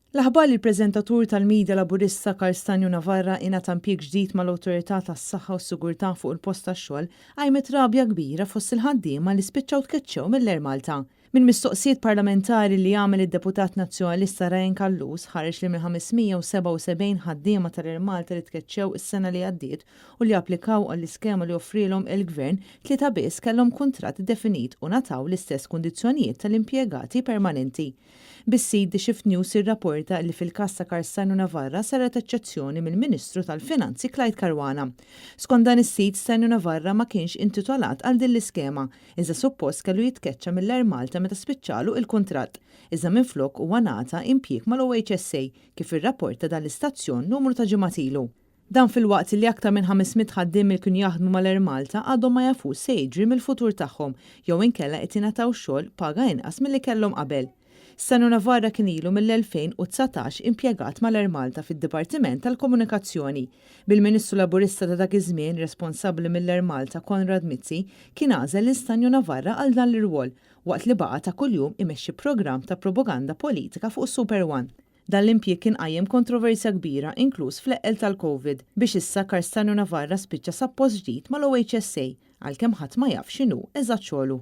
L-aħbar li l-preżentatur tal-media Laburista Karl Stagno Navarra ingħata impjieg ġdid mal-Awtorità tas-Saħħa u s-Sigurtà fuq il-post tax-xogħol qajmet rabja kbira fost il-ħaddiema li spiċċaw tkeċċew mill-Air Malta. Minn mistoqsijiet parlamentari li għamel id-deputat Nazzjonalista Ryan Callus ħareġ li mill-577 ħaddiema tal-Air Malta li tkeċċew is-sena li għaddiet u li applikaw għall-iskema li offrielhom il-Gvern, tlieta biss kellhom kuntratt definit u ngħataw l-istess kundizzjonijiet tal-impjegati permanenti. Bis-sit The Shift News irrapporta li fil-każ ta' Karl Stagno Navarra saret eċċezzjoni mill-Ministru tal-Finanzi Clyde Caruana. Skont dan is-sit, Stagno Navarra ma kienx intitolat għal din l-iskema, iżda suppost kellu jitkeċċa mill-Air Malta meta spiċċalu il-kuntratt. Iżda minflok huwa ngħata impjieg mal-OHSA kif irrapporta dan l-istazzjon numru ta' ġimgħat ilu. Dan filwaqt li aktar minn 500 ħaddiem li kienu jaħdmu mal-Air Malta għadhom ma jafux se jiġri mill-futur tagħhom jew inkella qed jingħataw xogħol paga inqas milli kellhom qabel. Stagno Navarra kien ilu mill-2019 impjegat mal-Air Malta fid-Dipartiment tal-Komunikazzjoni. Bil-Ministru Laburista ta' dak iż-żmien responsabbli mill-Air Malta Konrad Mizzi kien għażel lil Stagno Navarra għal dan l-irwol waqt li baqa' ta' kuljum imexxi programm ta' propaganda politika fuq Super One. Dan l-impjieg kien qajjem kontroversja kbira inkluż fl-eqqel tal-Covid biex issa Karl Stagno Navarra spiċċa sab post ġdid mal-OHSA għalkemm ħadd ma jaf x'inhu eżatt xogħlu.